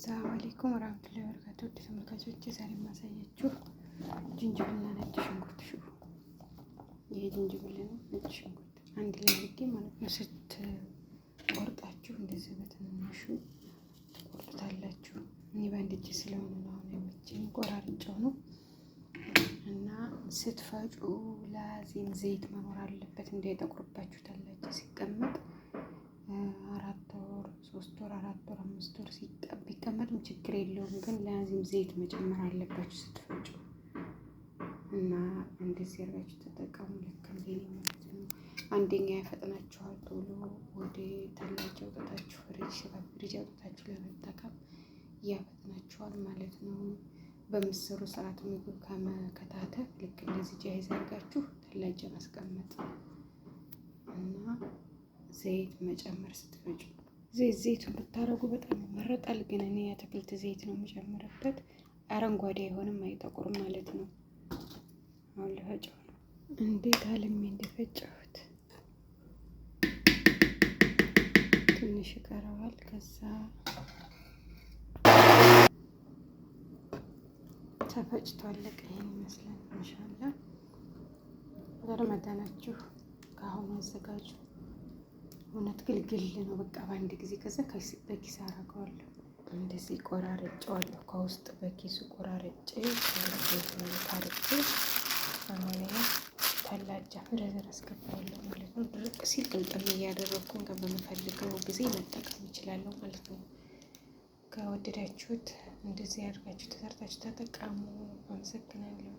ሰላም አለይኩም ወራህመቱላሂ ወበረካቱ። ውድ ተመልካቾች ዛሬ የማሳያችሁ ጅንጅብልና ነጭ ሽንኩርት ሽሮ። ይሄ ጅንጅብል ነው፣ ነጭ ሽንኩርት አንድ ላይ አድርጌ ማለት ነው። ስትቆርጣችሁ እንደዚህ በትንንሹ ትቆርጡታላችሁ። እኔ በአንድ እጅ ስለሆነ ነው አሁን አይመቸኝም፣ ቆራርጬው ነው። እና ስትፈጩ ላዚም ዘይት መኖር አለበት፣ እንዳይጠቁርባችሁ ታላችሁ ሲቀመጥ 4 ወር 3 ወር 4 ወር 5 ወር ቢቀመጥም ችግር የለውም። ግን لازم ዘይት መጨመር አለባችሁ ስትፈጩ እና እንደዚህ አድርጋችሁ ተጠቀሙ። ልክ እንደኔ ማለት ነው። አንደኛ ያፈጥናችኋል። ቶሎ ወደ ثلاجة አውጥታችሁ ፍሪጅ ፍሪጅ አውጥታችሁ ለመጠቀም ያፈጥናችኋል ማለት ነው። በምትሰሩ ሰዓት ምግብ ከመከታተፍ ልክ እንደዚህ جاهز አድርጋችሁ ثلاجة ማስቀመጥ እና ዘይት መጨመር ስትፈጩ ዘይት ዘይቱን ብታረጉ በጣም ይመረጣል። ግን እኔ የአትክልት ዘይት ነው የምጨምርበት። አረንጓዴ አይሆንም፣ አይጠቁርም ማለት ነው። አሁን ልፈጨው ነው። እንዴት አልሜ እንደፈጨሁት ትንሽ ይቀረዋል። ከዛ ተፈጭቶ አለቀ። ይሄን ይመስላል። ኢንሻአላህ ለረመዳናችሁ ከአሁኑ አዘጋጁ። እውነት ግልግል ነው በቃ በአንድ ጊዜ። ከዛ በኪስ አደርገዋለሁ። እንደዚህ ቆራርጬዋለሁ። ከውስጥ በኪሱ ቆራርጬ አርጬ አሁን ثلاجة freezer አስገባዋለሁ ማለት ነው። ድርቅ ሲል ቅልጥም እያደረግኩኝ በምፈልገው ጊዜ መጠቀም እችላለሁ ማለት ነው። ከወደዳችሁት እንደዚህ አድርጋችሁ ተሰርታችሁ ተጠቀሙ። አመሰግናለሁ።